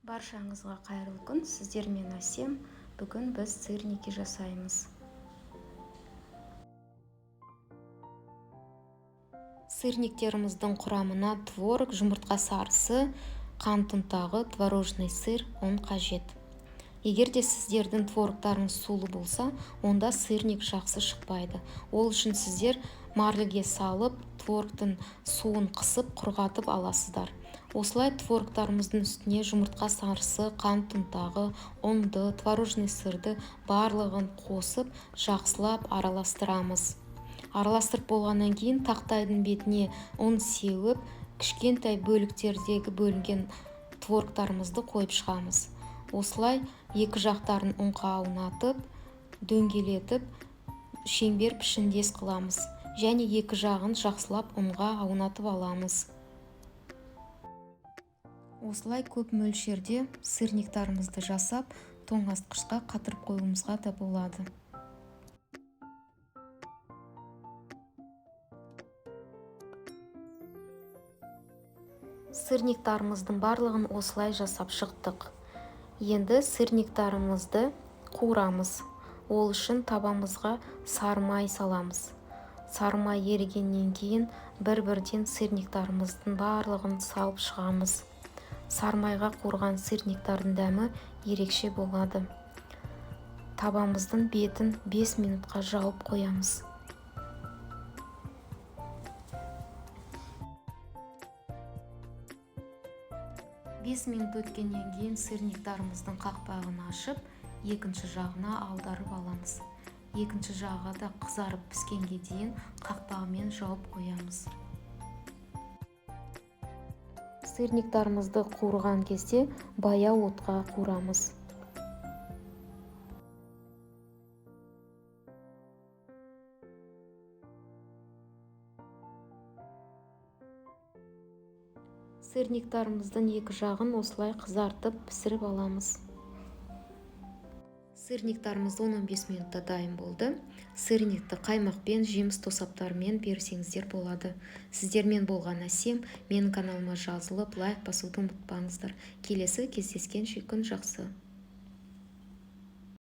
Баршаңызға қайырлы күн! Сіздермен Әсем. Бүгін біз сырники жасаймыз. Сырниктеріміздің құрамына творог, жұмыртқа сарысы, қант ұнтағы, творожный сыр, ұн қажет. Егер де сіздердің творогтарыңыз сулы болса, онда сырник жақсы шықпайды. Ол үшін сіздер марлеге салып, творогтың суын қысып, құрғатып аласыздар. Осылай творогтарымыздың үстіне жұмыртқа сарысы, қант ұнтағы, ұнды, творожный сырды барлығын қосып, жақсылап араластырамыз. Араластырып болғаннан кейін тақтайдың бетіне ұн сеуіп, кішкентай бөліктердегі бөлінген творогтарымызды қойып шығамыз. Осылай екі жақтарын ұнға аунатып, дөңгелетіп, шеңбер пішіндес қыламыз және екі жағын жақсылап ұнға аунатып аламыз. Осылай көп мөлшерде сырниктарымызды жасап, тоңазытқышқа қатырып қоюымызға да болады. Сырниктарымыздың барлығын осылай жасап шықтық. Енді сырниктарымызды қуырамыз. Ол үшін табамызға сары май саламыз. Сары май ерігеннен кейін бір-бірден сырниктарымыздың барлығын салып шығамыз. Сары майға қуырған сырниктардың дәмі ерекше болады. Табамыздың бетін 5 минутқа жауып қоямыз. 5 минут өткеннен кейін сырниктарымыздың қақпағын ашып, екінші жағына аударып аламыз. Екінші жағы да қызарып піскенге дейін қақпағымен жауып қоямыз. Сырниктарымызды қуырған кезде баяу отқа қуырамыз. Сырниктарымыздың екі жағын осылай қызартып пісіріп аламыз. Сырниктарымыз 10-15 минутта дайын болды. Сырникті қаймақпен, жеміс тосаптарымен берсеңіздер болады. Сіздермен болған Әсем. Менің каналыма жазылып, лайк басуды ұмытпаңыздар. Келесі кездескенше, күн жақсы.